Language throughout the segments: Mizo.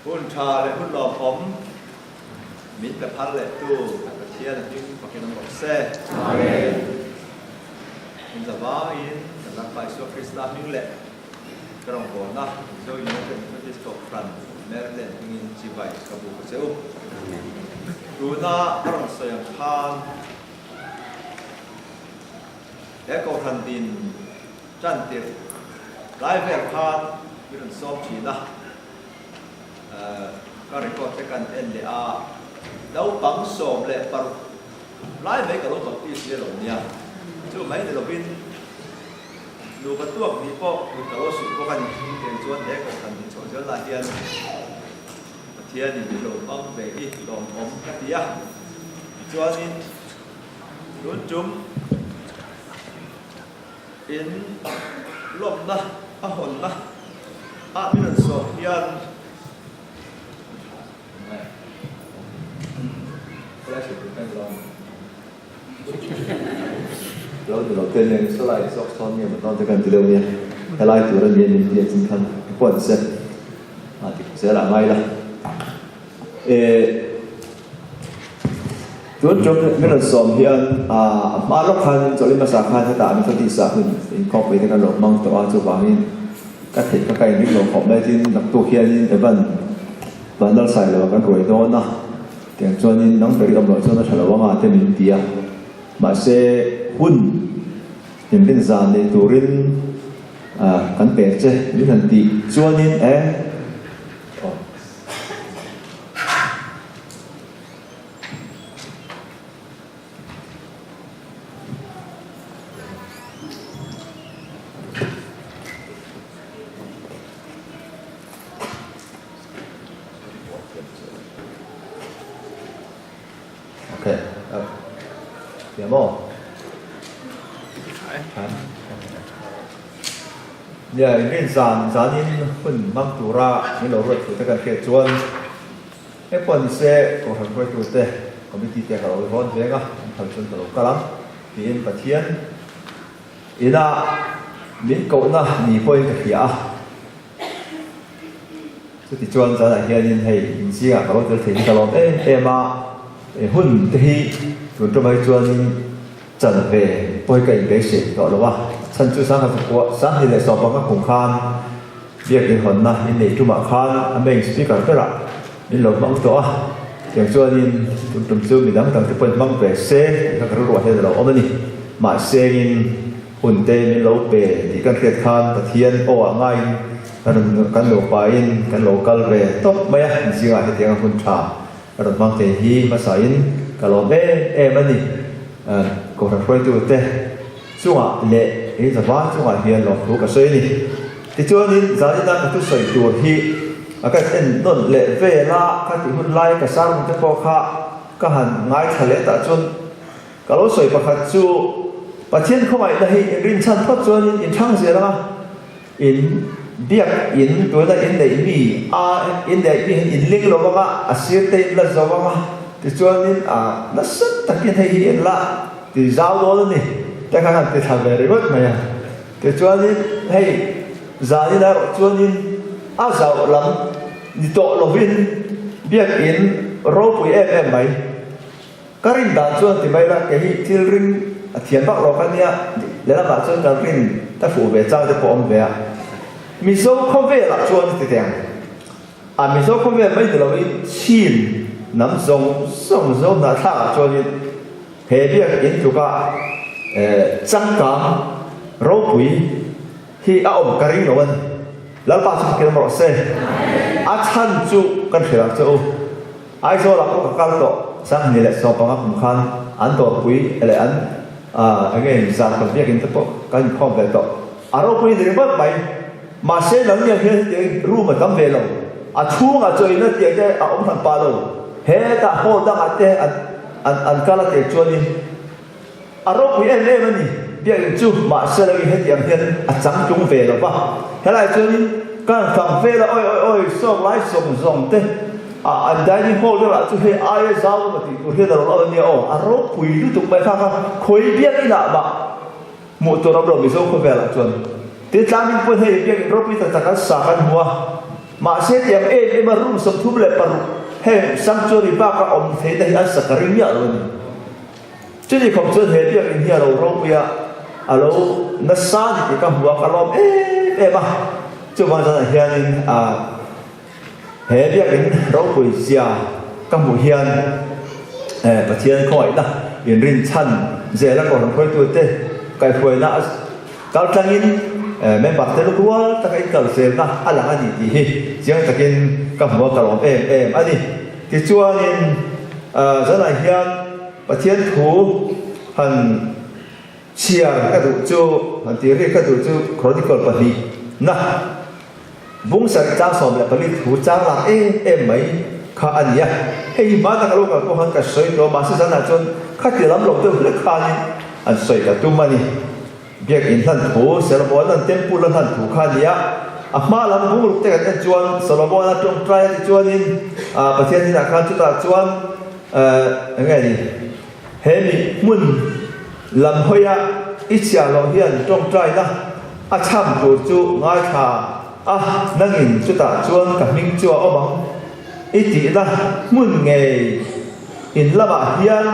Hun tha leh hun lawmawm min pe phal lehtu Pathian a hming fakin awm rawh se. Amen. In zavaiin kan Lalpa Isua Krista hming leh ka rawngbawlna Mizo United Methodist Kohhran Maryland hmingin chibai ka bu ka che u. Tuna a rawn sawi ang khan he Kohhran din tan tirh lai vel khan min rawn sawm thin a, ka record te kan en leh a, naupang 16 lai mai ka lo baptist zel awm nia, chu mai ni lovin nupa tuak nih pawh kut ka lo suih bawk a ni, kei chuan he kohhran din chhoh zel lah hian Pathianin min lo hmang ve hi lawmawm ka ti a, tichuanin tun tum In lawmna a hawnna ah min rawn sawm hian Lo ni lo te nen saw lai zawk sawn nge maw dawn te kan ti deuh nia, helai tur a ni a min ti a chin khan pawh an se a ti zel ah ngai la. Eh. Tun tum min rawn sawm hian a hma lawk khan chawlh hmasa khan hetah Methodist ah hun inkhawmpui te kan lo hmang tawh a, chuvangin ka theih ka ka inring lo khawp mai tin naktuk hianin Evan Vanlalsai lo kan ruai dawn a, tiang chuanin nang ber i awm loh chuan a tha lo anga te min ti a, mahse hun inrin zan nei turin kan pe che min han tih chuanin e. Ok, thiam aw. Nia, inrin zan zanin hun hmang tura min lo ruat thu te kan hriat chuan Hei pawh ni se, Kohhran hruaitute committee te ka lo rawn veng a, an phal chuan ka lo kal ang tiin Pathian ina min kohna ni pawhin ka hria a. Chuti chuan zanah hianin hei inzingah ka lo tel thei hi ka lawm em em a, he hun te hi tun ṭawmai chuanin chan ve pawi ka inbeisei tawh lo a, chhan chu sangha chukua 2015 kum khan Biakin hawnna in neih tumah khan a main speaker berah min lo hmang tawh a, tiang chuanin tum tum chu midang dang te pawhin hmang ve se tih kha ka rilruah hian a lo awm a ni. Mahsengin hun te min lo pe tih kan hriat khan Pathian aw ah ngaiin kan rawn kan lo pahin kan lo kal ve tawp mai a, zingah hetianga hun tha ka rawn hmang thei hi hmasain ka lawm em em a ni. Kohhran hruaitute chungah leh ei zavai chungah hian lawmthu ka sawi a ni. Tichuanin zanina ka thusawi tur hi a ka en nawn leh vel a, ka tih hun lai ka sermon te pawh kha ka han ngaithla leh tah chuan ka lo sawi pakhat chu Pathian khawngaihna hi in rinchhan phawt chuanin in thlang zel ang a, in biak in tuna in neih mi a in neih mi hian in ling lo vang a, a sir te in la zo vang a, tichuanin a nasa takin hei hi in la ti zau dawn a ni te kha han ti thla ve ringawt mai a. Tichuanin hei zanin erawh chuanin a zauh lam ni tawh lovin biakinn ropui em em mai. Ka rin dan chuan ti mai la, kei hi thil ring a thiam vak lo ka nia, lehlamah chuan kan rin ta fuh ve chang te pawh awm ve a. Mizo khawvelah chuan ti teh ang, a Mizo khawvel mai ni loin Chin hnam zawng zawng Mizo hnahthlakah chuanin He biakinn tluka changkang ropui hi a awm ka ring lo a ni. Lalpa chu ka kilm rawh se. A chhan chu kan hrilh ang che u. Aizawlah pawh ka kal tawh 2015 kum khan an dawrpui leh an eng nge zan kawt biakinn te pawh kan inkhawm ve tawh. A ropui ni ringawt mai. Mahse nangni ang hian hetiang room a tam ve lo. A chhungah chaw inna tiang te a awm hran pah lo. Hetah hall dangah te an an an kal a teh chuanin a ropui em em a ni. Biakinn chu mahse lo in hetiang hian a changtlung ve lo va. Helai chuanin kan fang vel a awi awi awi sawk lai zawng zawng te a an dining hall deuhah chu hei aia zau emaw tih tur hian a rawn awm a nia aw. A ropui lutuk mai kha kha khawi biakinah mah Hmuh tur awm lo Mizo khawvelah chuan tin tlangin pawhin hei biakinn ropui tak tak an sa kan hmu a. Mahse tiang em em a room 36 heng sanctuary baka awm theihna hi an sa ka ring miah lo a ni. Chumi khawp chuan he biakinn hi a lo ropui a, a lo nasa ni tih ka hmu a, ka lawm em em a. Chuvang zanah hianin he biakinn ropui zia ka hmuh hian Pathian khawngaihna inrinchhan zela kohhran hruaitute kaihhruaina a kal tlangin member te rual taka inkal zelna a lang a ni tih hi chiang takin ka hmu a, ka lawm em em a ni. Tichuanin zanah hian Pathian thu han chhiar ka duh chu, han tih rik ka duh chu Chronicle pahnihna bung sarih tlang 14 thu chang lak em em mai kha a ni a. Hei hi hmana ka lo kal pawh khan ka sawi tawh a, mahse zanah chuan khati lam lo deuh hlek khanin an sawi ka tum a ni. Biakinn hlan thu, Solomona'n Temple a hlan thu kha a ni a. A hma lam bungruk te kan en chuan Solomona tawngtai a ti chuanin Pathian hnenah khan chutah chuan eng nge ni, he mi hmun lam hawia i chhiar loh hian tawngtaina a chham tur chu ngaithla a, nangin chutah chuan ka hming chu a awm ang i tihna hmun ngei in lamah hian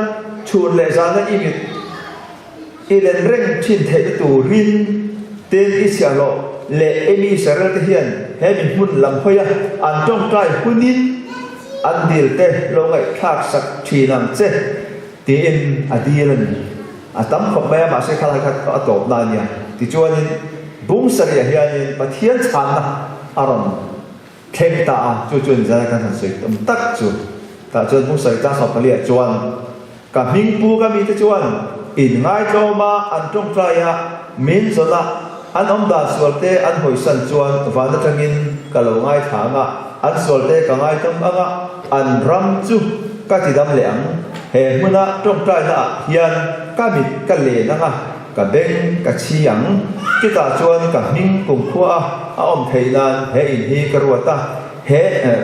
chhun leh zana i mit I len reng thin theihna turin tin i chhiahhlawh leh i mi Israel te hian he mi hmun lam hawia an tawngtai hunin an dil te lo ngaihthlak sak thin ang che tiin a dil a ni. A tam khawp mai a, mahse khalai kha a tawpna a nia. Tichuanin bung sarihah hianin Pathian chhanna a rawn thleng ta a, chu chuan zana kan han sawi tum tak chu. Tah chuan bung sarih tlang 14 ah chuan Ka hmingpu ka mite chuan in ngaitlawma an tawngtai a, min zawn a, an awm dan sualte an hawisan chuan van atangin ka lo ngaithla ang a, an sualte ka ngaitam ang a, an ram chu ka tidam leh ang. He hmuna tawngtaina ah hian ka mit ka len ang a, ka beng ka chhi ang. Chutah chuan ka hming kumkhua a a awm theih nan he in hi ka ruat a. He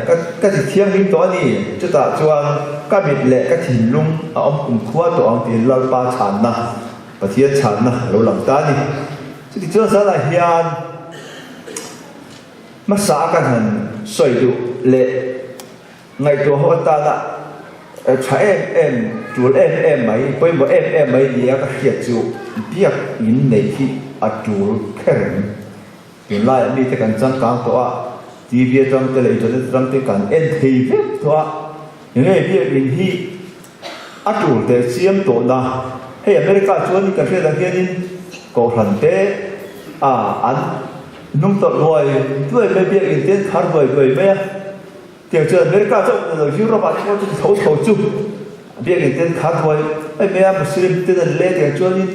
ka ka ti thianghlim tawh a ni, chutah chuan ka mit leh ka thinlung a awm kumkhua tawh ang tiin Lalpa chhanna, Pathian chhanna a lo lang ta a ni. Chuti chuan zanah hian hmasa a kan han sawi duh leh ngaihtuah ho atana tha em em, tul em em mai, pawimawh em em mai nia ka hriat chu biak in neih hi a tul kher em? Tunlaiah mite kan changkang tawh a, TV atang te leh internet atang te kan en thei vek tawh a, enge biakinn hi a tul teh chiam tawh na. Hei America chuan kan hriat ang hianin Kohhran te a an hnung tawlh duai duai mai, biakinn te an khar duai duai mai a, tiang chuan America chauh ni lo Europe ah te pawh chuti tho tho chu biakinn te an khar duai mai mai a, Muslim ten an le tiang chuanin.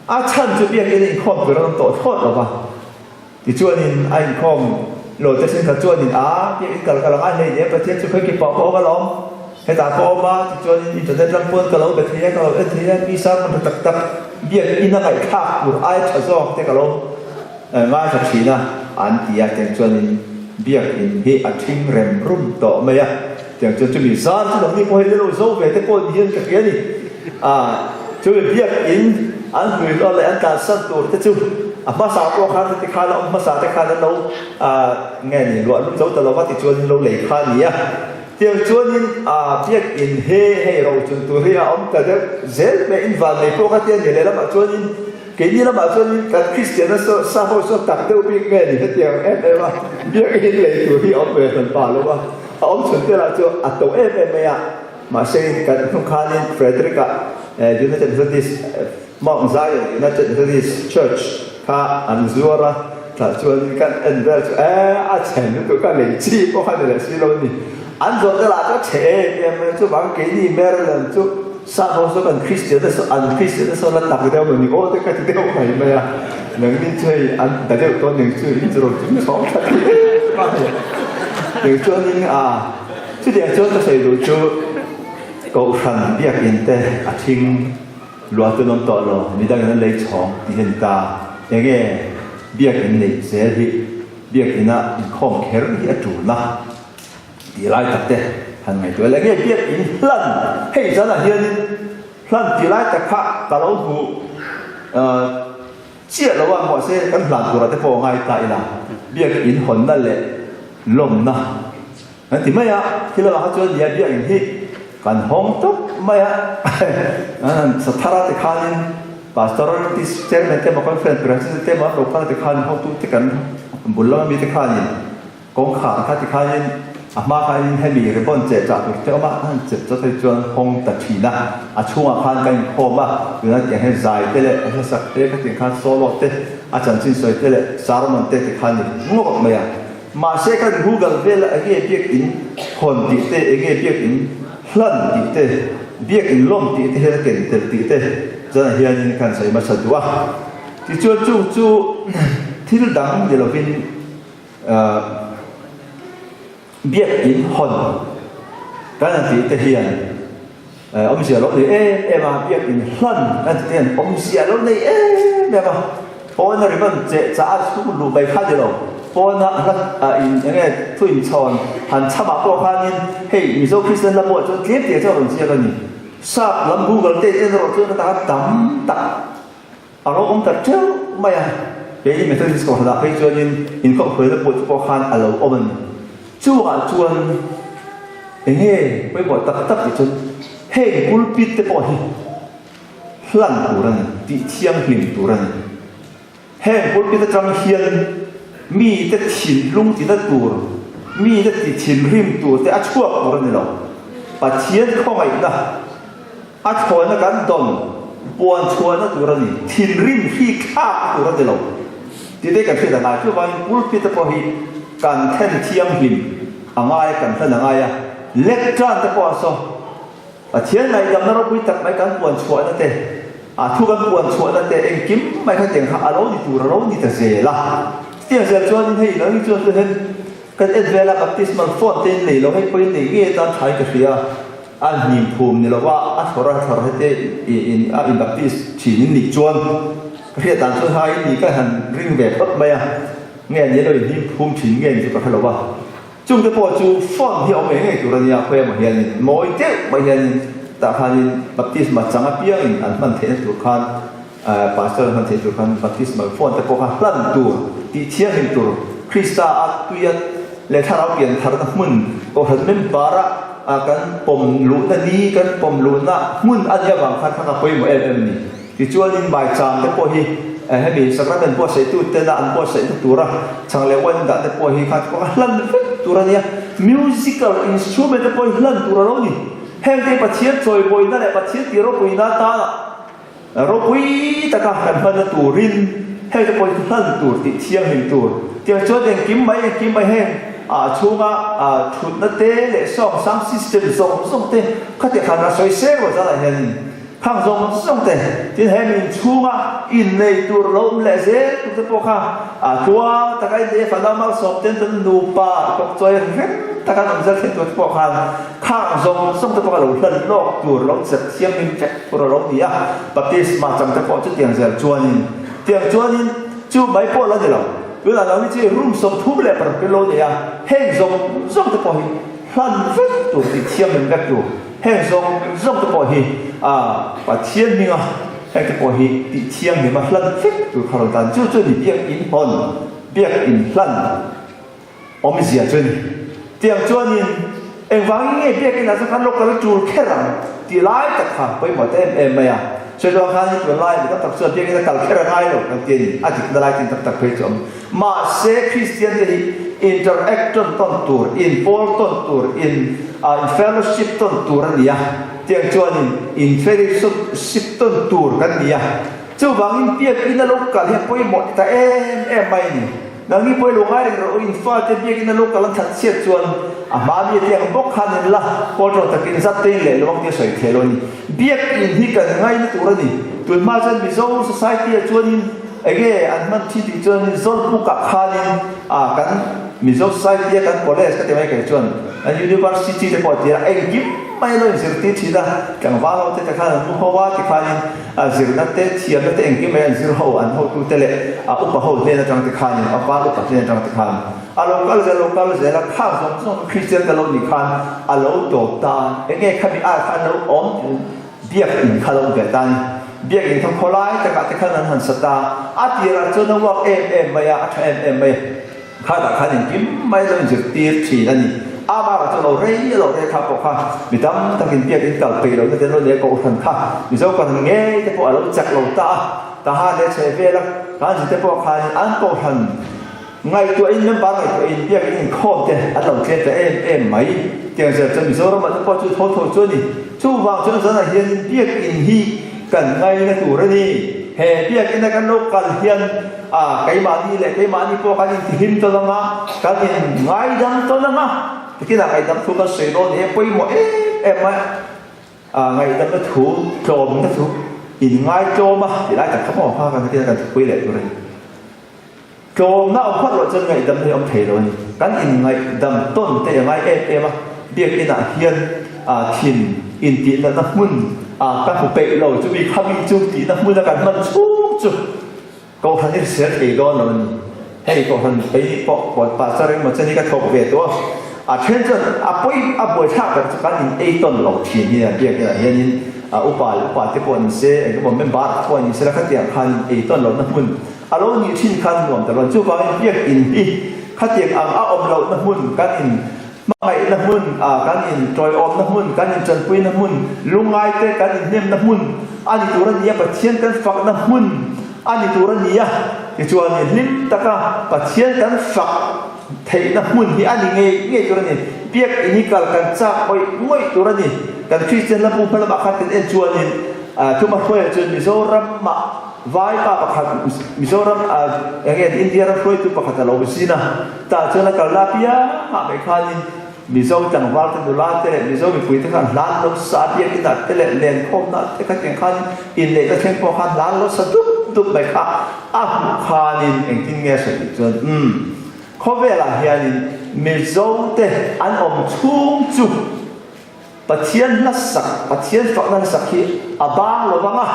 A chhan chu biakinn a inkhawm tur a awm tawh thlawt lo va. Tichuanin a inkhawm lo te thenkhat chuanin a biakinn kal ka la ngai hlei nia, Pathian chu khawi pah ka awm alawm, hetah ka awm a, tichuanin internet lam pawn ka lo be thei a, ka lo en thei a, mi sermon tha tak tak biakinn a ngaihthlak tur ai tha zawk te ka lo ngaithla thin a, an ti a, tiang chuanin biakinn hi a thing rem rum tawh mai a, tiang chuan chumi zan chu nangni pawh hei lo zo ve te pawh ni hian ka hria a ni. A, chumi biakinn an hlui hlawh leh an tlansan tur te chu a hmasa pawh khan heti khan a awm hmasa te khan an lo a nge ni luah lum zo ta lo va tichuanin lo lei kha a ni a. Tiang chuanin a biakinn he hei rochun tur hi a awm ta deuh zel mai in van nei pawh kha tia ni lehlamah chuanin keini lamah chuanin kan Kristianna saw sa ho saw tak deuh bik nge ni hetiang em em a biakinn lei tur hi a awm ve hran pah lo a, a awm chhun te lah chu a to em em mai a. Mahse kan hnung khanin Frederick-a United Methodist Mount Zion United Methodist Church kha an zuar a, tah chuan kan en vel chu e a chhe lutuk a lei chi pawh kha ni leh si lo a ni. An zawh te lah chu a chhe em em mai chuvang keini Maryland chu Sap ho saw kan Christian te saw an Christian te saw la tak deuh maw ni aw te ka ti deuh mai mai a, nangni chu hei an ta deuh tawh ning chu in chu rawn chung chhawng tha thei em a hei. Eng chuanin a. Chutiang chuan ka sawi duh chu Kohhran biakinn te a thing luah chu an awm tawh lo, midangin an lei chhawng tih hi a ni ta. Enge biakinn neih zel hi biakinn a inkhawm kher hi a tulna tih lai tak te han ngaihtuah ila. Enge biakinn hlan hei zanah hianin hlan tih lai tak kha ka lo hmu chiah lo a, mahse kan hlan turah te pawh a ngai ta ila. Biak In hawnna leh lawmna kan ti mai a, thil avang kha chuan nia Biak In hi kan hawng tawp mai a, Sathara te khanin Pastor Chairman te emaw Conference President te emaw an lo kal te khan hotute kan bul lama mite khanin Kawngkhar kha tikhain a hma khain hemi ribbon cheh chah tur te awm a, a han chep chawt hi chuan hawng ta thin a, a chhungah khan ka inkhawm a, tunah tiang hian zai te leh a hlasak te khatiang khan solo te a chanchin sawi te leh sermon te tikhan ni ngawt mai a. Mahse kan Google vela enge biakin hawn tih te, enge biakin hlan tih te, biakin lawm tih te hian a ken tel tih te zanah hianin kan sawi hmasa duh a. Tichuan chung chu thil dang ni lovin. Biak in hawn kan han tih te hian awmzia lo nei em em a, biak in hlan kan tih te hian awmzia lo nei em em a, pawna ribbon cheh chah a chhung luh mai kha ni lo, pawna hla in eng nge thu inchhawn han chhamah pawh khanin hei Mizo Kristian la pawh chuan tlem tih chu a rawn ziak a ni. Sap lam Google te in en erawh chuan a taka tam tak. A lo awm ta teuh mai a, keini Methodist kohhranah phei chuanin inkhawhhruaina pawh chu pawh khan a lo awm a ni. Chungah chuan eng nge pawimawh tak tak tih chuan heng pulpit te pawh hi hlan tur a ni, tih thianghlim tur a ni. Heng pulpit atang hian mite thinlung tina tur, mite ti thinrim tur te a chhuak tur a ni lo. Pathian khawngaihna. A thlawhna kan dawn puan chhuahna tur a ni, thinrim hi thlak tur a ni lo tih te kan hriat a ngai. Chuvangin pulpit te pawh hi kan then thianghlim a ngai a, kan hlan a ngai a, lectern te pawh a saw Pathian ngaihdamna ropui tak mai kan puan chhuahna te, a thu kan puan chhuahna te engkim mai kha tiang kha a lo ni tur a lo ni ta zel a. Chutiang zel chuanin hei lo hi chuan chuan kan en vel a baptismal font te in nei lo hei pawhin nei ngei atan thain ka hria. A hnim phum ni lova a thlawr a thlawr hete in a in baptist thin in nih chuan ka hriat dan chuan hai in nih ka han ring ve phawt mai a, nge ni lo in hnim phum thin nge ni chu ka hre lo va. Chungte pawh chu phone hi a awm ngei ngei tur a nia khawi emaw hianin mawi deuh mai hianin tah khanin baptisma chang apiangin an hman theihna tur khan pastor an hman theih tur khan baptismal phone te pawh kha hlan tur tih thianghlim tur Krista a tuia leh thlarau pian tharna hmun kohhran member a kan pawm luhna ni kan pawm luhna hmun a nih avang khan kha ka pawimawh em em a ni. Tichuanin maicham te pawh hi hemi sacrament buatsaihtu tena an buatsaihna tura chhang leh wine dah te pawh hi kha te pawh kha hlan vek tur a nia. Musical instrument te pawh hi hlan tur a lo ni. Heng te hi Pathian chawibawina leh Pathian tih ropuina atana Ropui taka kan hmanna turin heng te pawh hi hlan tur tih thianghlim tur. Tiang chuan engkim mai engkim mai heng ah chhunga thutna te leh sawng sound system zawng zawng te khatiang khan a sawi seng lo zanah hianin khang zawng zawng te tin he min chhunga innei tur lo awm leh zel tur te pawh kha tluang taka innei a fanau malsawm ten chuan nupa kawpchawi reng taka an awm zel thei tur te pawh khan khang zawng zawng te pawh kha lo hlan lawk tur lo chet thianghlim vek Tur a lo ni a, baptisma chang te pawh chutiang zel chuanin tiang chuanin chu mai pawh la ni lo. Tunah lo hi chu room 36 lo nei a, heng zawng zawng te pawh hi hlan vek tur tih thiamhlim vek tur, heng zawng zawng te pawh hi Pathian hminga heng te pawh hi tih thianghlim a hlan vek tur kha rawn tan chu chu ni biak in hawn, biak in hlan. Awmzia chu ni. Tiang chuanin engvangin nge biakin ah chuan kan lo kal tul kher ang tih lai tak kha pawimawh ta em em mai a. Sawi dawn khan hi tunlai mi tam tak chuan biakin a kal kher a ngai lo kan ti a ni. A dikna lai tin tam tak phei chu a awm. Mahse Kristian te hi interact tawn tawn tur, inpawl tawn tur, in in fellowship tawn tur a ni a. Tiang chuanin in fellowship tawn tur kan ni a. Chuvangin biakin a lo kal hi a pawimawh ta em em mai a ni. Nangni pawh i lo ngai reng rawh u, in fate biakin a lo kal an that chhiat chuan a hma mi a tiang bawk khan in la kawl tawh takin zat te in leh lo ang tih a sawi thei lo a ni. Biakin hi kan ngaina tur a ni. Tun hma chuan Mizo society ah chuanin enge an hman thin tih chuanin Zawlpukah khanin ah kan Mizo society a kan college ka ti mai kei chuan an university te pawh a ti a, engkim mai a lo inzirtir thin a, tlangval ho te te khan an mu ho a tikhanin A zirna te, thiamna te engkim mai an zir ho, an hotute leh a upa ho hnen atang te khanin, a val upa hnen atang te khan a lo kal zel, lo kal zel a, khang zawng zawng kha Kristian te lo nih khan a lo tawp ta a, enge khami ai kha an lo awm biak in kha lo awm ve ta a ni. Biak in kha khawlai takah te khan an han sa ta a, a tirah chuan a uak em em mai a, a tha em em mai a. Khatah khan engkim mai lo inzirtir thin a ni. Amah erawh chu lo rei lo rei kha pawh kha mi tam takin biak in kal peih lohna te an lo nei a, kohhran kha Mizo kohhran ngei te pawh a lo chak lo ta a, Tahan leh chheh vela kan zir te pawh khanin an kohhran ngaihtuahin member ngaihtuahin biak in inkhawm te an lo tlem ta em em mai. Tiang zel chuan Mizoramah te pawh chu tho tho chu a ni. Chuvang chuan zanah hianin biak in hi kan ngaina tur a ni. He biak ina kan lo kal hian A, keimahni leh keimahni pawh kan intihlim tawn ang a, kan in ngaidam tawn ang a, tikinah ngaihdam thu kan sawi dawn ni e, pawimawh em em a, a ngaihdamna thu, tlawmna thu, in ngaitlawm a tih lai tak kha maw kha kan tina kan thupui leh tur a ni. Tlawmna awm phawt loh chuan ngaihdamna hi a awm thei lo a ni. Kan in ngaihdam tawn te a ngai em em a, biakinah hian a thin intihna hmun a ka hmu peih lo chumi khami chu tihna hmuna kan hman chhung chu Kohhran hi hrisel thei dawn lo a ni. Hei kohhran phei pawh pawt pah char engemaw chen hi ka thawk ve tawh a. A then chuan a pawi a buaithlak ber chu kan in ei tawn lo thin hi a biak inah hianin a upa leh upa te pawh ni se engemaw member te pawh ni se la khatiang khan in ei tawn lohna hmun a lo nih thin khan nuam ta lo. Chuvangin biak in hi khatiang ang a awm lohna hmun kan in hmangaihna hmun ah kan in tawiawmna hmun kan in tanpuina hmun lungngai te kan in hnemna hmun a ni tur a ni a, Pathian kan fakna hmun a ni tur a ni a, tichuan hlim taka Pathian kan fak theihna hmun hi a ni ngei ngei tur a ni. Biak in hi kal kan chak ngawih ngawih tur a ni. Kan Kristian lampu hma lamah khan kan en chuanin thuma hruaiah chuan Mizoramah vai pa pakhat Mizoram eng nge India ram hruaitu pakhat a lo zin a, tah chuan a kal la piangah mai khanin Mizo tlangval te nula te leh Mizo mipui te khan hlan lo sa biak inah te leh lenkhawmna te khatiang khan inneihna thleng pawh khan hlan lo sa dup dup mai kha a hmuh khanin engtin nge a sawi tih chuan umm khawvelah hianin Mizo te an awm chhung chu Pathian hlasak Pathian fakna hlasak hi a bang lo vang a.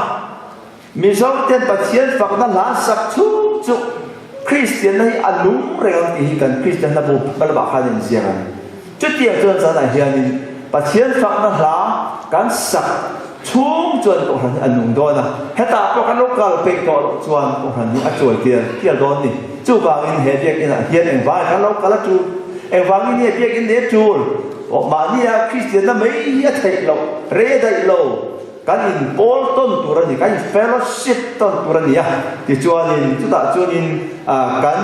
Mizo ten Pathian fakna hla sak chhung chu Kristianna hi a nung reng ang tih hi kan Kristian hla bu hma lamah khan in ziak a ni. Chutiang chuan zanah hianin Pathian fakna hla kan sak chhung chuan Kohhran hi a nung dawn a, hetah pawh kan lo kal peih tawh loh chuan Kohhran hi a chuai tial tial dawn ni. Chuvangin he biakinah hian engvangin kan lo kal a tul? Engvangin nge biakin nei a tul? Aw mahnia Kristianna mai hi a theih loh, rei a daih lo. Kan inpawl tawn tur a ni, kan in fellowship tawn tur a ni a. Tichuanin chutah chuanin kan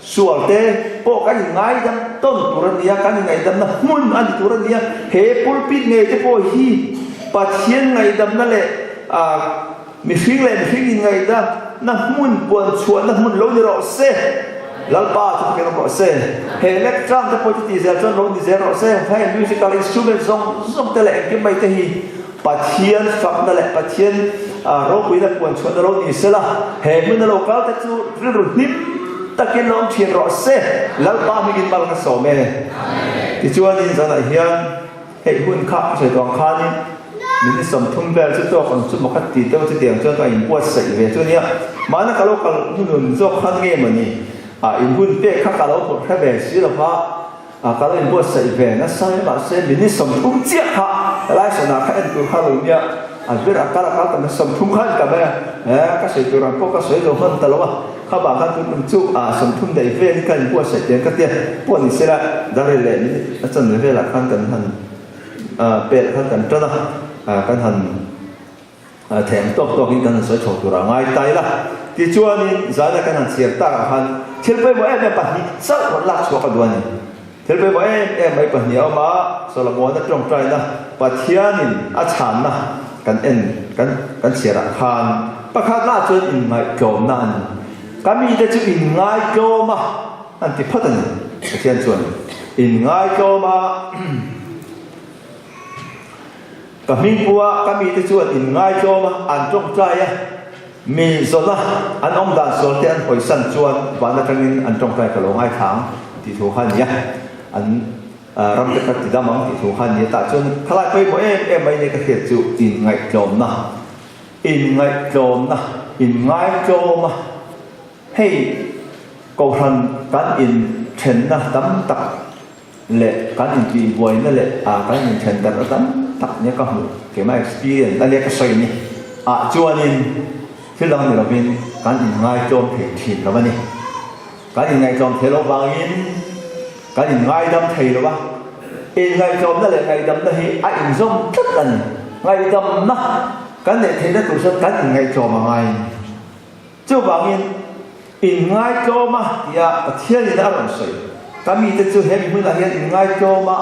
sualte pawh kan inngaidam tawn tur a ni a, kan inngaidamna hmun a ni tur a ni a. He pulpit ngei te pawh hi Pathian ngaihdamna leh Mihring leh mihring inngaihna hmun puan chhuahna hmun lo ni rawh se. Lalpa chu ka rawh se. He lectern te pawh chu tih zel chuan lo ni zel rawh se. Heng musical instrument zawng zawng te leh engkim mai te hi Pathian fakna leh Pathian ropuina puan chhuahna lo ni sela, he hmuna lo kal te chu rilru hlim takin lo awm thin rawh se. Lalpa hmingin mal ka sawm e. Tichuanin zanah hian. Hei hun kha a sawi tawh ang khanin minute 30 vel chu tawk ang chu maw kha ti deuh chutiang chuan ka inbuatsaih ve chu ania. Mahna ka lo kal hunun zawk khan nge mawni ah in hun pek kha ka lo hmu hre ve si lo va, ah ka lo inbuatsaih ve nasa mai mahse minute 30 chiah kha helai sawnah kha en tur kha lo nia a ber a kal a kal ta mai 30 khan ka mai a, eh ka sawi tur ang pawh ka sawi lo hman ta lo a. Kha vang khan tun tum chu ah 30 daih velin ka inbuatsaih tiang ka tia pawh ni sela Darrel leh minute a chanve velah khan kan han pel khan kan tan a, kan han thei ang tawk tawkin kan han sawi chho tur a ngai ta ila. Tichuanin zana kan han chhiar takah khan thil pawimawh em em pahnih chauh rawn lak chhuak a duh a ni. Thil pawimawh em em mai pahnih a awm a, Solomona tawngtaina Pathianin a chhanna kan en kan kan chhiarah khan pakhatna chuan inngaihtlawmna a ni. Ka mite chu inngaihtlawm a an ti phawt a ni. Pathian chuan inngaihtlawm a ka hmingpua ka mite chuan inngaihtlawm a an tawngtai a. Mi zawna an awm dan sual te an hawisan chuan van atangin an tawngtai ka lo ngaithla ang tih thu kha a ni a, an ram te kha ti dam ang tih thu kha a ni a. Tah chuan khalai pawimawh em em mai nia ka hriat chu inngaihtlawmna, inngaihtlawmna, inngaitlawma hei Kohhran kan inthenna tam tak leh kan intihbuaina leh ah kan inthen darhna tam tak nia ka hmuh keimah experience a nia ka sawi ni ah chuanin thil dang ni lovin kan inngai tlawm thei thin lo a ni. Kan inngaihtlawm thei loh vangin kan inngaidam thei lo a, inngaihtlawmna leh ngaihdamna hi a inzawm tlat a ni. Ngaihdamna kan neih theihna tur chuan kan inngaihtlawm a ngai a ni. Chuvangin inngaitlawma tia Pathianin a rawn sawi, ka mite chu he mi hmunah hian inngaitlawma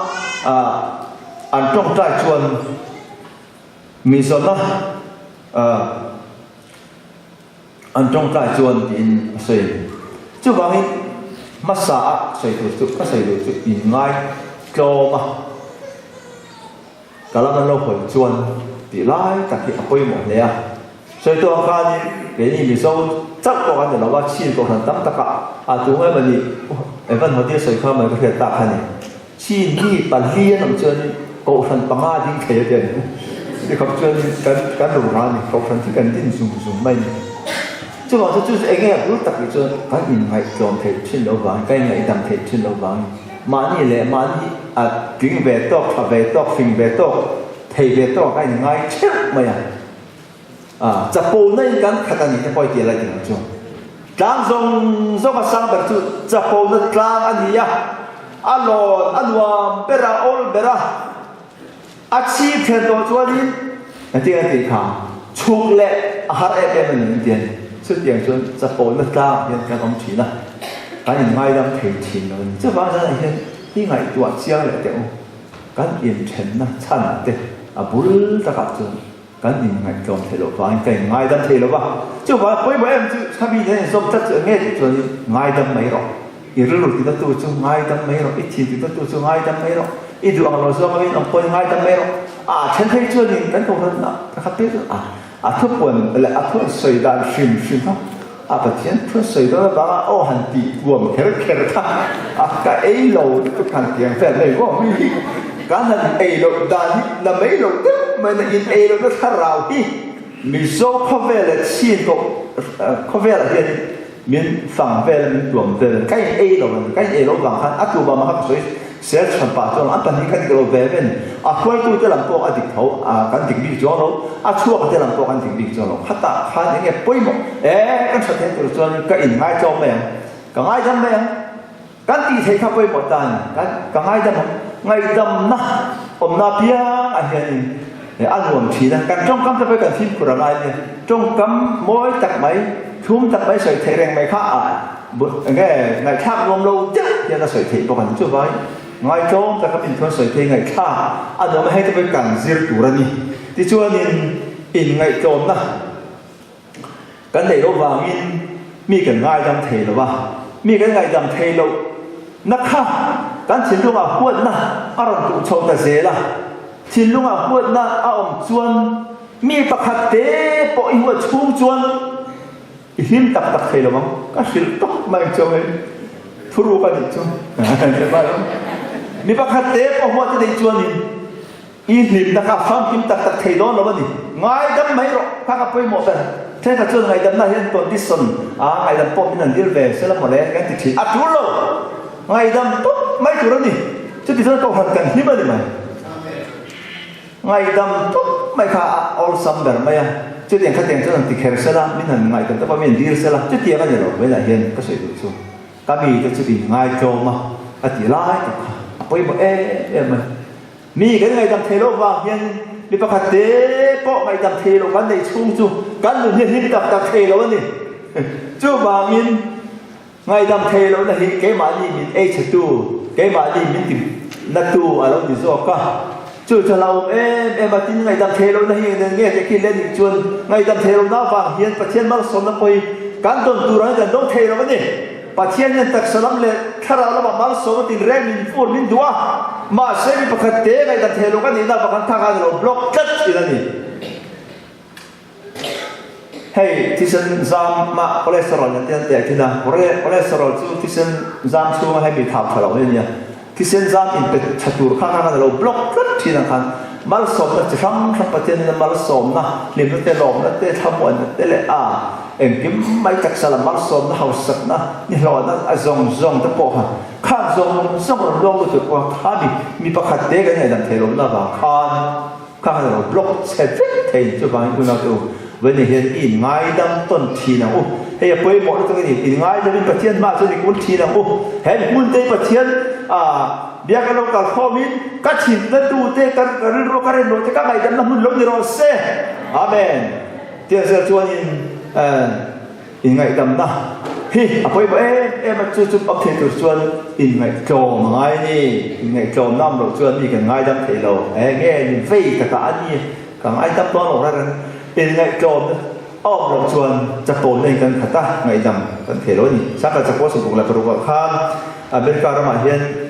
an tawngtai chuan mi zawna An tawngtai chuan tiin a sawi a ni. Chuvangin hmasa a sawi tur chu ka sawi duh chu inngai tlawm a, ka lam an lo hawi chuan tih lai tak hi a pawimawh hle a. Sawi tawh ang khanin keini Mizo chauh pawh kan ni lo a, chin kohhran tam takah a tu nge mawni Evan Hodia sawi kha mawni ka hriat tak kha ni. Chin mi pali an awm chuanin kohhran panga ding thei a ti a ni. Tikhawp chuanin kan kan ru rang a ni, kohhran chu kan din zung zung mai a ni. Chuvang chu chu chu eng nge a bul tak tih chuan kan inngaihtlawm theih thin lo vangin, kan inngaidam theih thin lo vangin mahni leh mahni a tling ve tawk, tha ve tawk, fing ve tawk, thei ve tawk a inngai theuh mai a. A chapona in kan khat a ni te pawh i ti lai tih ang chu. Tlang zawng zawng a sang ber chu chapona tlang a ni a, a lawn a nuam ber a, awl ber a, a chhip thlen tawh chuanin engtin an tih kha chhuk leh a har em em a ni an ti a ni. Chutiang chuan chapona tlang ah hian kan awm thin a, kan inngaidam thei thin lo a ni. Chuvang zanah hian i ngaihtuah chiang leh teh u, kan inthenna chhan te a bul takah chuan Kan inngaihtlawm thei loh vangin ka inngaidam thei lo va, chuvang pawimawh em chu khami nen inzawm tlat chu eng nge tih chuanin ngaidam mai rawh. I rilru tinatu chu ngaidam mai rawh, i thin tinatu chu ngaidam mai rawh, i duh ang lo zawng angin awm pawhin ngaidam mai rawh. A then phei chuanin kan kohhranah pakhat te chu a a thupuan leh a thu an sawi dan hrim hrim kha a Pathian thu an sawi dawn avanga aw han tih puam kher kher kha a ka ei lo lutuk han tiang vel mai maw mi hi kan han ei loh dan hi na mai lo deuh mai na in ei lohna thlarau hi Mizo khawvel leh chin koh khawvelah hianin min fang vel a min tuam vel a ni ka in ei lo a ni ka in ei loh vang khan a tu vang mah kha ka sawi sel chhan pah chuan an pahnih kha dik lo ve ve a ni a hruaitute lam pawh a dik tho a kan dik bik chuang lo a chhuak te lam pawh kan dik bik chuang lo khatah khan eng nge pawimawh e kan hre thei tur chuan ka in ngaitlawm mai ang ka ngaidam mai ang Kan tih theih kha pawimawh ta a ni. Kan ka ngaidam ang. Ngaihdamna awmna apiang ah hianin a nuam thin a. Kan tawngkam te pawh hi kan fimkhur a ngai nia. Tawngkam mawi tak mai, thlum tak mai sawi theih reng mai kha a enge ngaihthlak nuam lo deuh hian a sawi theih bawk a ni. Chuvangin ngaitlawm taka min thuan sawi thei ngaihthlak a nuam a, hei te pawh hi kan zir tur a ni. Tichuanin inngaihtlawmna. Kan neih loh vangin mi kan ngaidam thei lo a, mi kan ngaihdam thei loh na kha kan thinlungah huatna a rawn tuh chho ta zel a. Thinlungah huatna a awm chuan mi pakhat te pawh i huat chhung chuan i hlim tak tak thei lo ang. Ka hrilh tawp mai chu hei thuruk a nih chu. Mi pakhat te pawh huat a neih chuanin I hlimna kha famkim tak tak thei dawn lo a ni. Ngaidam mai rawh, kha ka pawimawh ber. Thenkhat chuan ngaihdamna hian condition a ngaihdam pawh min han dil ve se la mawle kan ti thin. A tul lo! Ngaihdam tawp mai tur a ni. Chuti chuan kohhran kan hlim a ni mai. Ngaihdam tawp mai kha a awlsam ber mai a. Chutiang khatiang chuan han ti kher se la, min han ngaihdam tawp a, min han dil se la. Chutiang a ni lo. Vawiinah hian ka sawi duh chu. Ka mite chu inngaitawm a, a ti lai tak kha a pawimawh em em mai. Mi kan ngaihdam thei loh vang hian mi pakhat te pawh ngaihdam thei loh kan neih chhung chu kan nun hi hlim tak tak thei lo a ni. Chuvangin ngaihdam thei lohna hi keimahni min ei chhetu, keimahni min ti natu a lo ni zawk a. Chu chu hlauhawm em em a, tin ngaihdam thei lohna hi eng nge teh khi le nih chuan ngaihdam thei lohna vang hian Pathian malsawmna pawh hi kan dawn tur angin kan dawng thei lo a ni. Pathian hian taksa lam leh thlarau lamah malsawmna tinreng min fur min duh a, mahse mi pakhat te ngaihdam thei lo ka nihna avang khan thak a ni lo, block tlat thin a ni. Hei thisen zam ah cholesterol nen te an teh thin a, cholesterol chu thisen zam chhunga hemi thau tha lo hi a nia. Thisen zam inpe tha tur kha khan a lo block tlat thin ang khan malsawmna chi hrang hrang Pathian in a malsawmna, hlimna te, lawmna te, thlamuanna te leh a engkim mai taksa lam malsawmna, hausakna, nihlawhna a zawng zawng te pawh kha khan zawng zawng rawn luang lutuk pawh kha mi mi pakhat te kan ngaihdam thei lohna vang khan kha khan a lo block chhe vek thei chuvangin unau te u. Vawini hian i inngaidam tawn thin ang u. Hei a pawimawh lutuk a ni. Inngaidam in Pathian hmaah chuan i kun thin ang u. He hmun te hi Pathian biak a lo kal khawmin ka thinna tute, ka rilru ka rin loh te ka ngaihdamna hmun lo ni rawh se. Amen. Tiang zel chuanin Inngaihdamna hi a pawimawh em em a, chu chu awm thei tur chuan inngaihtlawm a ngai a ni. Inngaihtlawmna awm loh chuan mi kan ngaidam thei lo. Enge ni vei takah a ni, ka ngaidam dawn lo reng. Inngaihtlawmna a awm loh chuan chakawmna in kan khat a, ngaihdam kan thei lo a ni. Sangha chakua 66 ah khan America ramah hian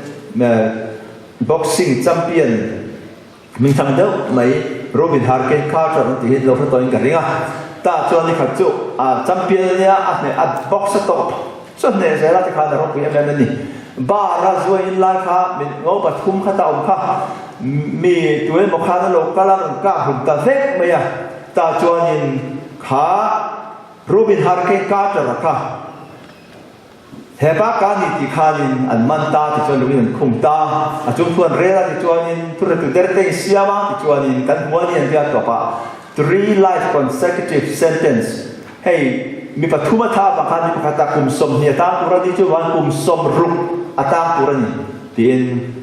boxing champion, Min thang deuh mai Robin Harken Carter an tih hi lo hre tawhin ka ring a, tah chuan nikhat chu a champion a nia, a hneh a box a tawp chu a hneh zel a tikhan a ropui em em a ni. Bar a zuai in lai kha min ngo pathum kha ta awm kha mi tu emaw khan a lo kal a rawn kah hun ta vek mai a, tah chuanin kha Robin Harken Carter a kha He pa ka ni tih khanin an man ta tichuan lungin an khum ta, a chung thu an rel a tichuanin thuretu der te in siam a tichuanin kan hmu a ni an tia tawpah three life consecutive sentence hei mi pathum a tha avang khan mi pakhat a kum 20 a tang tur a ni chuvang kum 60 a tang tur a ni tiin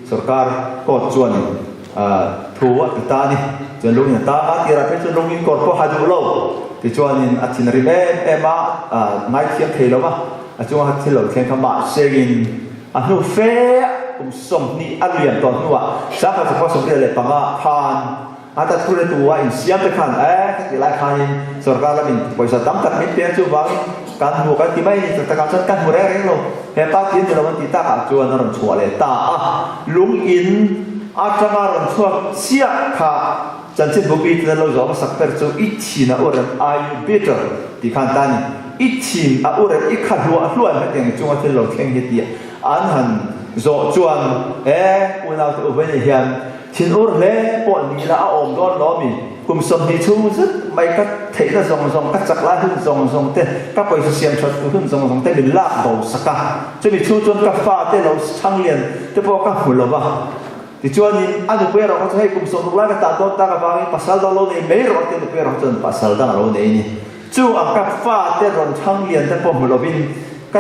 sorkar court chuanin thu a ti ta a ni. Chuan lungin a tang a, tirah phei chuan lungin kawr pawh ha duh lo tichuanin a thin a rim em em a, ngaithiam thei lo va, a chunga thil lo thleng kha mahsengin a hnu fe kum 20 a lian tawh hnuah Sangha Chakua 75 khan a ta thu le tu a insiam te khan e khatih lai khanin sorkar lamin pawisa tam tak min peng chuvangin kan hmu kan ti mai a ni tak takah chuan kan hmu reng reng lo he pa ti an ni lo an tih takah chuan a rawn chhuah leh ta a lungin atanga rawn chhuak chiah kha chanchinbu bik ten lo zawm a sak ber chu i thin a urem are you bitter tih khan ta a ni i thin a urem i kha hluah hluah em hetiang chunga thil lo thleng hi tih an han zawh chuan e unaute u vei ni hian Thinur hle pawh ni ila a awm dawn lo ami? Kum 20 chhung zet mai ka theihna zawng zawng, ka chak lai hun zawng zawng te, ka pawisa siam that tur hun zawng zawng te min lak bo sak a. Chumi chhung chuan ka fate lo chhang lian te pawh ka hmu lo va. Tichuanin a nupui erawh kha chu hei kum 60 lai ka tan dawn tak avangin pasal dang lo nei mai rawh a tia nupui erawh chuan pasal dang a lo nei a ni. Chu ang ka fate rawn chhang lian te pawh hmu lovin ka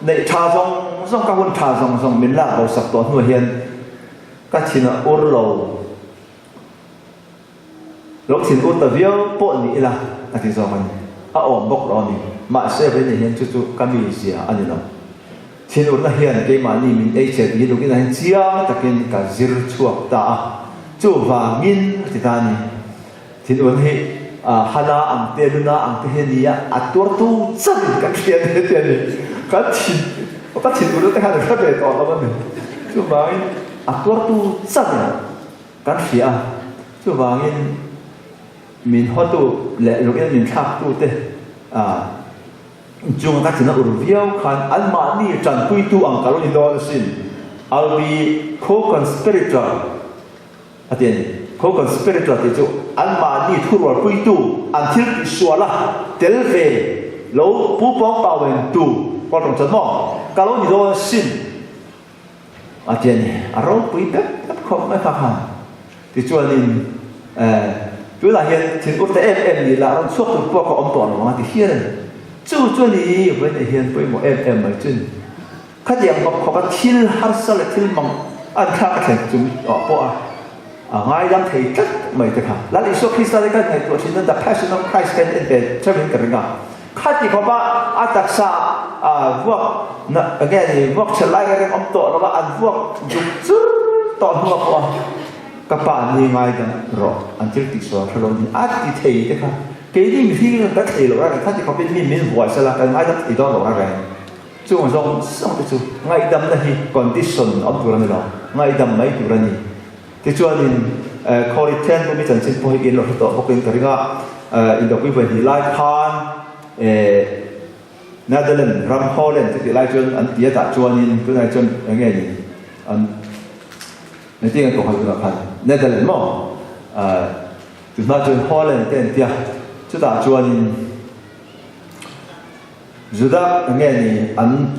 neih tha zawng zawng, ka hun tha zawng zawng min lak bo sak tawh hnuah hian Ka thin a ur lo. Lo thin ur ta viau pawh ni ila a ti zawk a ni. A awm bawk lo a ni. Mahse Vene hian chu chu ka mi zia a ni lo. Thin urna hian keimahni min ei chhe tih hi lukinah hian chiang takin ka zir chhuak ta a. Chuvangin a ti ta a ni. Thin urna hi Hana ang te, Luna ang te hi a ni a, a tuartu chauhin kan hria a ni a ti a ni. Kan thin, ka thin urna te khan a hre ve tawh lo a ni. Chuvangin a tuartu chauhin kan hria a, chuvangin min hawtu leh lungin min thlaktute chunga ka thin a ur viau khan anmahni tanpuitu ang ka lo ni dawn asin. I'll be co-conspirator a ti a ni. Co-conspirator tih chu anmahni thurualpuitu, an thil tihsuala tel ve lo pu pawng pau-entu, kawl tawng chuan maw, ka lo ni dawn asin. A ti a ni. A ropui pep pep khawp mai kha khan. Tichuanin eh tunah hian thil ur ta em em ni lah rawn chhuak tur pawh ka awm tawh lo ang a ti hial a ni. Chu chu a ni vawiin hian pawimawh em em mai chu a ni. Khatiang bawk khawpa thil harsa leh thil mang an thlak a thlen chung tawh pawh a a ngaidam thei tlat mai te kha. Lal Isua Krista te khan ngaihtuah thin a The Passion of Christ kha en ve theuhin ka ring a. Khati khawpa a taksa vuak na enge ni vuak chhelh lai reng awm tawh lova an vuak duk chur tawh hnuah pawh a ka pa ni ngaidam rawh an thil tih sual hre lo ni a ti thei te kha keini mihring in kan thei loh reng khati khawpin mi min vuai sela kan ngaidam thei dawn loh reng chung zawng zawng te chu ngaihdamna hi condition awm tur a ni lo ngaihdam mai tur a ni. Tichuanin Khawri Thian Bumi chanchin pawh hi in lo hre tawh bawkin ka ring a, Indopui vawi hnih lai khan Netherlands ram Holland chutih lai chuan an ti a tah chuanin tunah chuan eng nge ni an engtin nge kohhran tunah khan Netherlands maw tunah chuan Holland te an tia chutah chuanin Juda nge ni an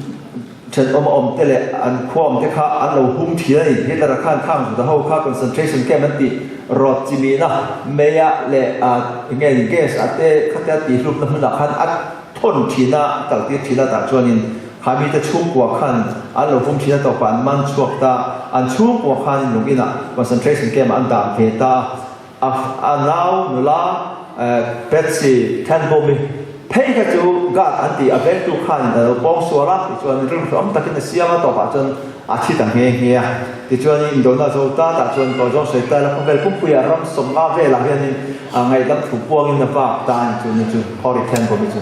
thenawm a awm te leh an khua awm te kha an lo hum thin a ni. Hitler-a khan khang Juda ho kha concentration camp an tih. Rawt chimihna meiah leh eng nge ni gas ah te khatia tihhlumna hmunah khan a thawn thin a, a kaltir thin a tah chuanin kha mite chhungkua khan an lo vum thin a tawpah an man chhuak ta, an chhungkua khanin lung inah concentration camp ah an dah ve ta a, a nau nula Patsy Thanbawmi phei kha chu guard an tih a vengtu khanin a lo pawng sual a tichuan rilru awm takin a siam a tawpah chuan A thi ta nghe nghe a. Tichuanin indona zo ta tah chuan Tawizawng sawi ta ila khawvel pumpuiah ram sawmnga velah hianin ngaihdam thu puangin a vak ta a ni chu ni chu Hori Thenbawmi chu.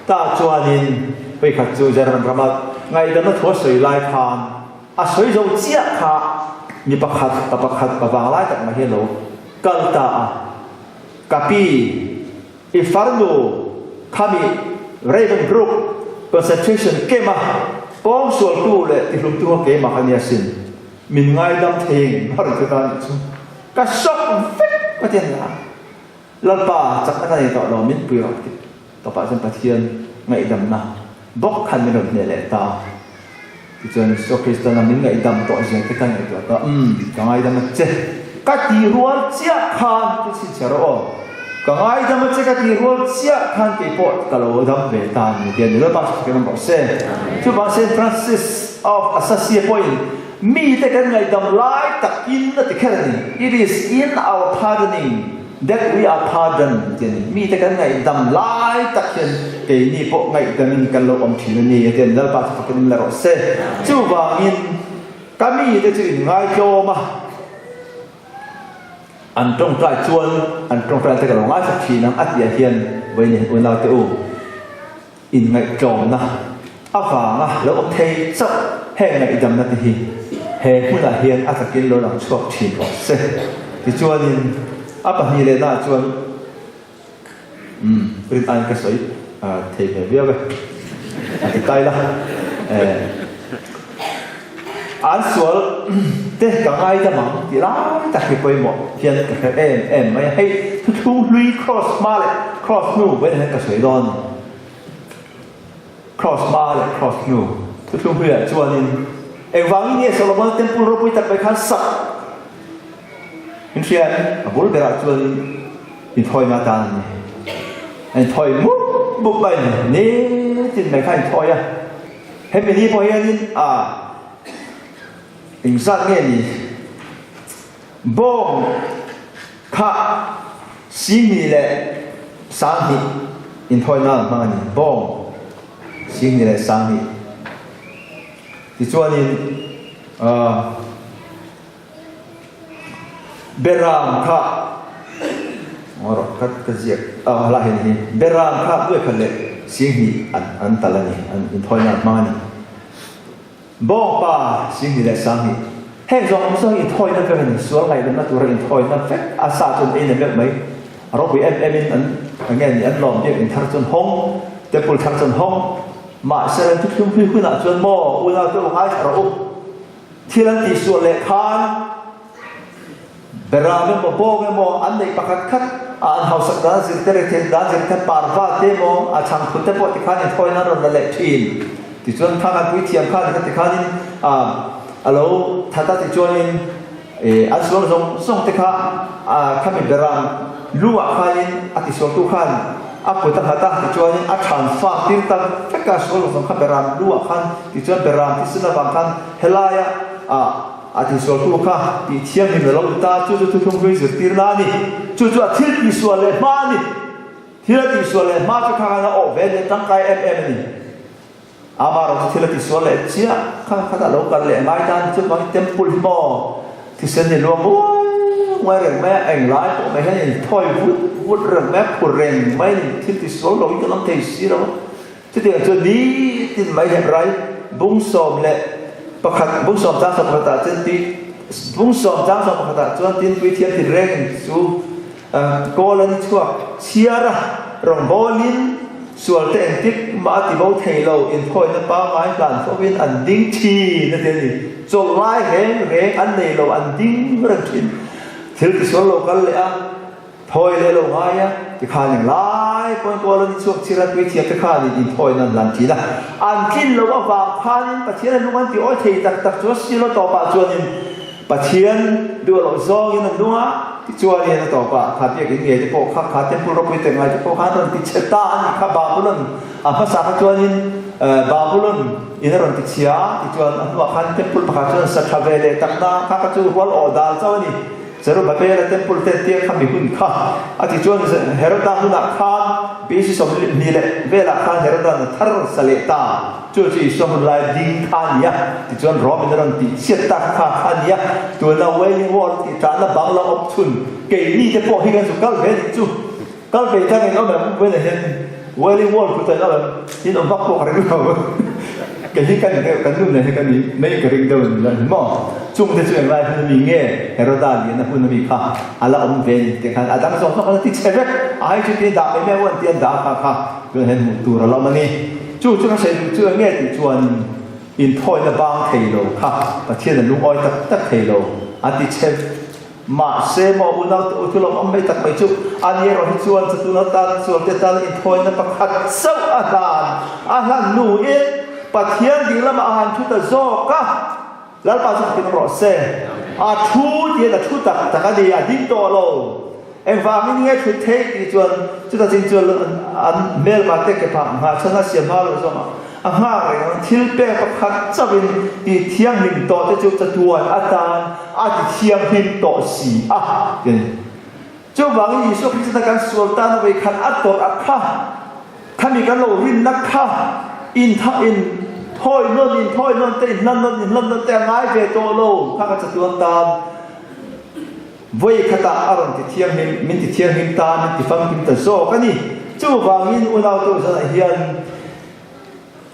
Tah chuanin vawikhat chu German rama ngaihdamna thu a sawi lai khan a sawi zo chiah kha mi pakhat pa pakhat pa vanglai tak mai hi a lo kal ta a. Ka pi I farnu khami Ravensbrück concentration camp-a pawngsualtu leh tihlumtu kha keimah ka nia sin. Min ngaidam thei eng har chu ta nih chu. Ka shock vek ka ti a nia. Lalpa chakna ka nei tawh lo min pui rawh ti tawpah chuan Pathian ngaihdamna bawk khan min rawn hneh leh ta. Tichuan Isua Kristana min ngaihdam tawh zia te ka ngaihtuah ta, Umm, ka ngaidam a che. Ka ti rual chiah khan ti chhinchhiah rawh aw. Ka ngaidam a che ka ti rual chiah khan kei pawh ka lo dam ve ta a ni ti a ni. Lalpa chu ka dam rawh se. Chuvang Saint Francis of Assisi pawhin mite kan ngaihdam lai takin a ti kher a ni. It is in our pardoning. That we are pardoned ti a ni. Mite kan ngaihdam lai tak hian keini pawh ngaihdamin kan lo awm thin a ni a ti a ni. Lalpa chu fakin awm leh rawh se. Chuvangin ka mite chu in ngaitlawm a, an tawngtai chuan an tawngtai te ka lo ngaithla thin ang a tih ah hian vawiin unaute u Inngaihtlawmna avanga lo awm thei chauh heng ngaihdamna te hi he hmunah hian a takin lo lang chhuak thin rawh se. Tichuanin a pahnih lehnaah chuan umm rin aiin ka sawi thei ve viau e a ti tai la. An sual te ka ngaidam ang tih lai tak hi pawimawh hian ka hre em em mai a, hei thuthlung hlui cross hma leh cross hnu vawiin hian ka sawi dawn a ni. Cross hma leh cross hnu thuthlung hluiah chuanin engvangin nge Solomon temple ropui tak mai khan sak in hria em? A bul berah chuanin inthawina atan a ni. A inthawi mup mup mai a ni, nitin mai kha a inthawi a. Hemi ni pawh hianin a engzat nge ni bawng kha Singhnih leh Sanghnih inthawina an hmang a ni. Bawng Singhnih leh Sanghnih tichuanin ah. Beram kha rawh ka ka ziak a hlai hian hi Beram kha nuaikhat leh Singhnih an an tal a ni an inthawi nan hmang a ni. Bawngpa Singhnih leh Sanghnih heng zawng zawng inthawi na vek a ni sual ngaihdamna tura inthawi na vek a sa chuan ei na meuh mai a ropui em em in an eng nge ni an lawm biak in thar chuan hawng temple thar chuan hawng mahse ran thuthlung hlui hunah chuan maw unau te u ngaithla rawh u. Thil an tihsual leh khan Beram emaw Bawng emaw an neih pakhat khat a an hausak dan zir te rethei dan zir te parva te emaw a chhangphut te pawh tikhan inthawi nan rawn la leh thin. Tichuan khang an puithiam khan kha tikhanin a lo that a tichuanin an sual zawng zawng te kha khami Beram lu ah khanin a tisualtu khan a kut a nghat a tichuanin a than fak tir ta vek a sual zawng kha Beram lu ah khan Tichuan Beram thisen avang khan helaia ah a tihsualtu kha tih thianghlim a lo ni ta, chu chu thuthlung hlui zirtirna a ni. Chu chu a thil tihsual leh hma a ni. Thil a tihsual leh hma chu khang a awh ve leh tangkai em em a ni. Amaherawh chu thil a tihsual leh chiah kha khatah lo kal leh ngai ta a ni. Chuvangin temple hi maw thisen hi luang nguai nguai reng mai a, englai pawh mai hian inthawi vut vut reng mai a, phur reng mai a ni. Thil tihsual loin kan awm thei si lo a. Chutiang chu nitin mai Hebrai bung 11, bung sawm chang sawm pakhatah chuan tui bung sawm chang sawm pakhatah chuan tinpui thiam tinreng chu kawl a ni chhuak chhiar a, rawngbawlin sualte engtik mah a ti bo thei lo, inthawina pangngai hlan fovin an ding thin a ti a ni. Chawlh lai reng reng an nei lo, an ding reng thin. Thil tisual lo kal leh a. Thawi leh lo ngai a, tikhan eng lai pawn kawl an inchhuak chir a, puithiam te khanin inthawina an hlan thin a. An tlin loh avang khanin Pathian a lung an ti awi thei tak tak chu a silo tawpah chuanin Pathian duh loh zawngin an lung a. Tichuanin a tawpah kha biakinn ngei te pawh kha kha temple ropui te ngai te pawh khan rawn ti chhe ta a ni kha Babulon a hmasa kha chuanin Babulon in a rawn ti chhia a tichuan a hnuah khan temple pakhat chuan sa tha ve leh takna kha kha chu rual awh dal chauh a ni. Zerubbabel-a temple te tir kha mi hun kha a ti chuan Heroda hunah khan BC 22 leh velah khan Heroda'n a thar sa leh ta. Chu chu Isua hun lai ding kha a ni a, tichuan Rome in a rawn tih chhiat tak kha kha a ni a. Tuna Wailing Wall tih ṭahna bang lo awm chhun keini te pawh hi kan zu kal ve nih chu. Kal ve tang in awm em? Vawiinah hian Wailing Wall kut ah in awm em? In awm vak pawh ka ring lo. Kei hi kan kan nu nen hi kan in mai ka ring deuh a ni lo maw? Chung te chu englai hun ami nge Heroda lian a hun ami kha a la awm ve ni tih khan a dang zawng zawng kha la ti chhe vek. A hai chu tiin dah mai mai u an ti an dah kha kha tunah hian hmuh tur a la awm a ni. Chu chu ka sawi duh chu eng nge tih chuan inthawina bang thei lo kha Pathian a lungawi tak tak thei lo a ti chhe. Mahse maw unau te u chu lawm awm mai tak mai chu a ni erawh hi chuan chatuna tan sualte tan inthawina pakhat chauh a hlan a hlan hnuin Pathian ding lamah a han thu ta zawk a, Lalpa chu fakin awm rawh se. A thu tihian a thu tak tak a ni, a ding tawh lo. Engvangin nge thut theih tih chuan chuta chin chuan an hmelma te ke phah nghah chhan a siam hma loh zawngah a nghak reng ang. Thil pek pakhat chauhin tih thianghlim tawh te chu chatuan atan a ti thianghlim tawh si a ti a ni. Chuvangin Isua Krista kan sual tana vei khat a tawrh a kha, khami kan lo rinna kha intha in thawi nawn in thawi nawn te inhlan nawn inhlan nawn te a ngai ve tawh lo kha ka chatuan tan. Vawi khatah a rawn ti thianghlim, min ti thianghlim ta, min ti famkim ta zawk a ni. Chuvangin unau tu zanah hian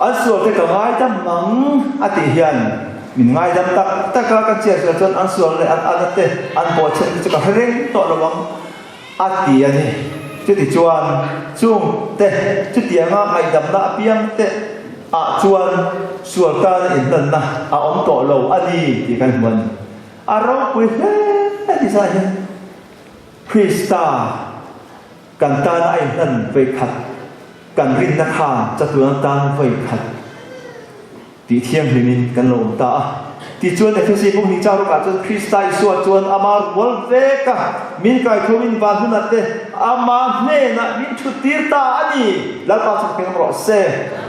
an sualte ka ngaidam ang a tih hian min ngaidam tak tak a, kan chiah sual chuan an sual leh an ana te, an bawhchhiat te chu ka hre reng tawh lo ang a ti a ni. Chutichuan chung te chutianga ngaihdamna apiang te ah chuan sual tana inhlanna a awm tawh lo a ni tih kan hmu a ni. A ropui hle ni zah hian Krista kan tana a inhlan vawikhat, kan rinna khan chatuan atan vawikhat tih thianghlimin kan lo awm ta a. Tichuan Efesi buk ni chau rukah chuan Krista Isua chuan ama rual vek a, min kaithumin van hunah te ama hnenah min thuttir ta a ni. Lalpa chu ka keng rawh se.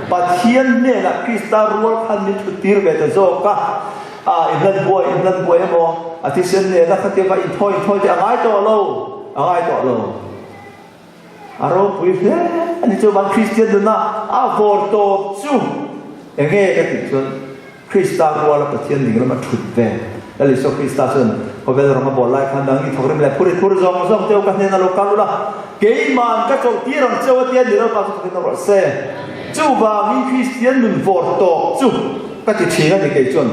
Pathian hnenah Krista rual khan min thuttir ve ta zawk a. A, i hlan buai, i hlan buai emaw, a thisen nena khatia va inthawi inthawi te a ngai tawh lo, a ngai tawh lo. A ropui hle a ni chuan Kristian nuna a vawr tawp chu enge ka tih chuan Krista ruala Pathian ding lama thut ve. Lal Isua Krista chuan khawvel ram a bawl lai khan nang i thawk rim leh phur i phur zawng zawng teu ka hnena lo kal ula, keiman ka chawlh tir ang cheu a tia ni lalpa chu fakin rawh se. Chuvangin Kristian nun vawr tawp chu Ka ti thin a ni kei chuan.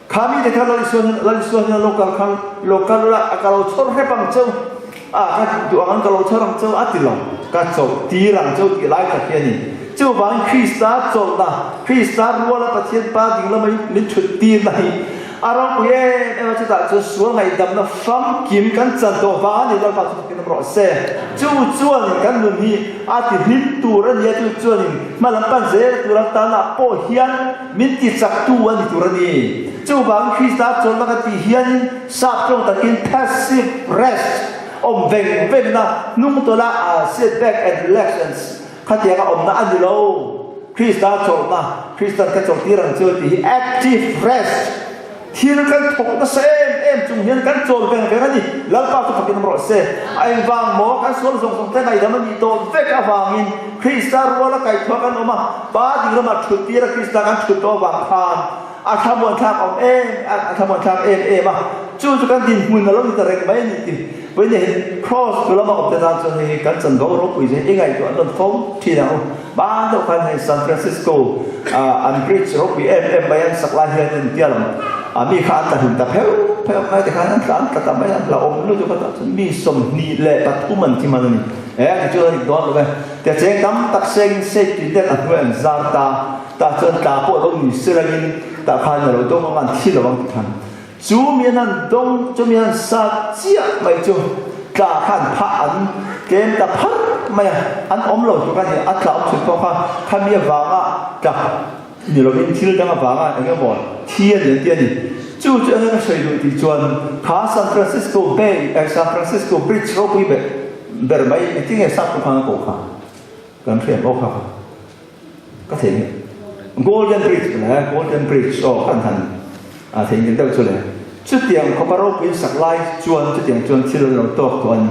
Kha mite kha Lal Isua hian Lal Isua hian a lo kal khan lo kal ula a ka lo chhawr hrep ang cheu a ka duh ang an ka lo chhawr ang cheu a ti lo. Ka chawlh tir ang cheu tih lai tak hi a ni. Chuvangin Krista chawlhna, Krista ruala Pathian Pa ding lama min thut tirna hi a ropui em em a, chutah chuan sual ngaihdamna famkim kan chan tawh vang a ni Lalpa chu fakin awm rawh se. Chu chuanin kan nun hi a ti hlim tur a ni a, chu chuanin hma lam pan zel tur ang tanah pawh hian min ti chaktu a ni tur a ni. Chuvangin Krista chawlhna kan tih hianin sap tawng takin passive rest, awm veng vengna, hnung tawlha sit back and relax and khatianga awmna a ni lo. Krista chawlhna, Kristan ka chawlhtir ang chu tih hi active rest, Thil kan thawk nasa em em chung hian kan chawl veng veng a ni. Lalpa chu fakin awm rawh se. A engvang maw kan sual zawng zawng te ngaihdam a nih tawh vek avangin Krista ruala kaihthua kan awm a, Pa ding lamah thut tir a Krista kan thut tawh avang khan a thlamuanthlak awm em a thlamuanthlak em em a. Chu chu kan dinhmun a lo ni ta reng mai a ni tih Vawiin hi Kraws chu lama awm te tan chuan hei hi kan chanvo ropui zia i ngaihtuah nawn fo thin ang u. Hmaan deuh khan hei San Francisco an bridge ropui em em mai an sak lai hian in tia lang a mi kha an tla hlum ta pheuh pheuh mai tikhan an tla an tla ta mai a la awm lutuk a tah chuan mi 23 an thi man a ni. E ti chuan an indawn lo ve. Tia cheng tam tak sengin safety net a hnuai an zar ta tah chuan tla pawh lo ni se langin tah khan a lo dawng ang a an thi lo ang tikhan Chu mi an han dawng, chu mi an han sat chiah mai chu tla kha an phah an tlem ta phar mai a, an awm lo tluk a ni, a tla awm chhun pawh kha khami avanga tla ni lovin thil dang avanga eng emaw thi a ni an ti a ni. Chu chu enge ka sawi duh tih chuan kha San Francisco Bay, San Francisco Bridge ropui ber mai engtin nge sap tu khan a koh kha kan hriat aw kha kha ka thei nge Golden Bridge le Golden Bridge aw kan han a thei ngil deuh chu le chutiang khawpa ropui sak lai chuan chutiang chuan thil an lo tawk tawh a ni.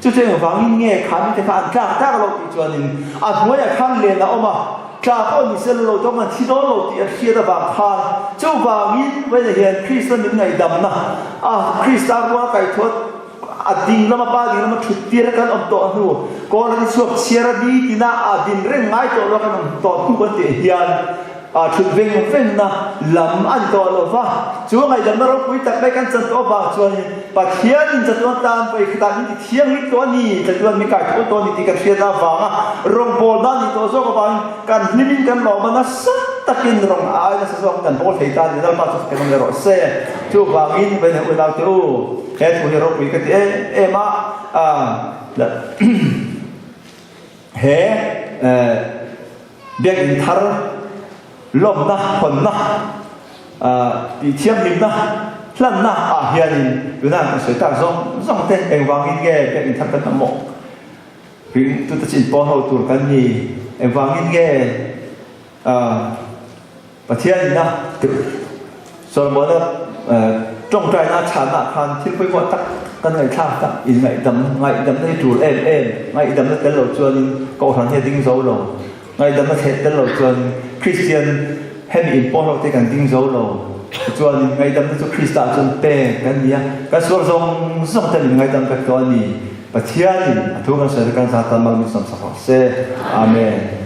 Chu chu engvangin nge kha mite kha an tlak tak lo tih chuanin a hnuaiah khan len a awm a, tla pawh ni sel lo dawng an thi dawn lo tih a hriat avang khan chuvangin vawiinah hian Krista min ngaihdamna a Krista rual kaihthawt a ding lama pa ding lama thut tir a kan awm tawh hnu kawl an chhuak chhiar a ni tina a din reng ngai tawh lo a kan awm tawh hnu kan tih hian A thut veng vengna lam a ni tawh lo va, chu ngaihdamna ropui tak mai kan chan tawh avang chuanin Pathianin chatuan tan vawi khatah min ti thianghlim tawh a ni, chatuan min kai tho tawh a ni tih kan hriatna avanga rawngbawlna a nih tawh zawk avangin kan hlimin kan lawm a, nasa takin rawng a ai nasa zawkin kan bawl thei ta a ni. Lalpa chu fak em em rawh se. Chuvangin vawiin he unau te u, he thu hi ropui ka ti em em a, he Biakinn thar lawmna, hawnna, tih thianghlimna, hlanna ah hianin tuna kan sawi tak zawng zawng te engvangin nge biakinn thar kan mamawh? Ringtute chin pawn ho tur kan ni. Engvangin nge Pathian ina Solomona tawngtaina a chhanna ah khan thil pawimawh tak kan ngaihthlak tak inngaihdam ngaihdamna hi tul em em ngaihdamna tel lo chuanin kohhran hi a ding zo lo ngaihdamna theh tel lo chuan Kristian hemi inpawh hlauh te kan ding zo lo tichuanin ngaihdamna chu Krista ah chuan pek kan ni a kan sual zawng zawng te min ngaihdam vek tawh a ni Pathianin a thu kan sawi te kan zat tan mal min sawmsak rawh se Amen.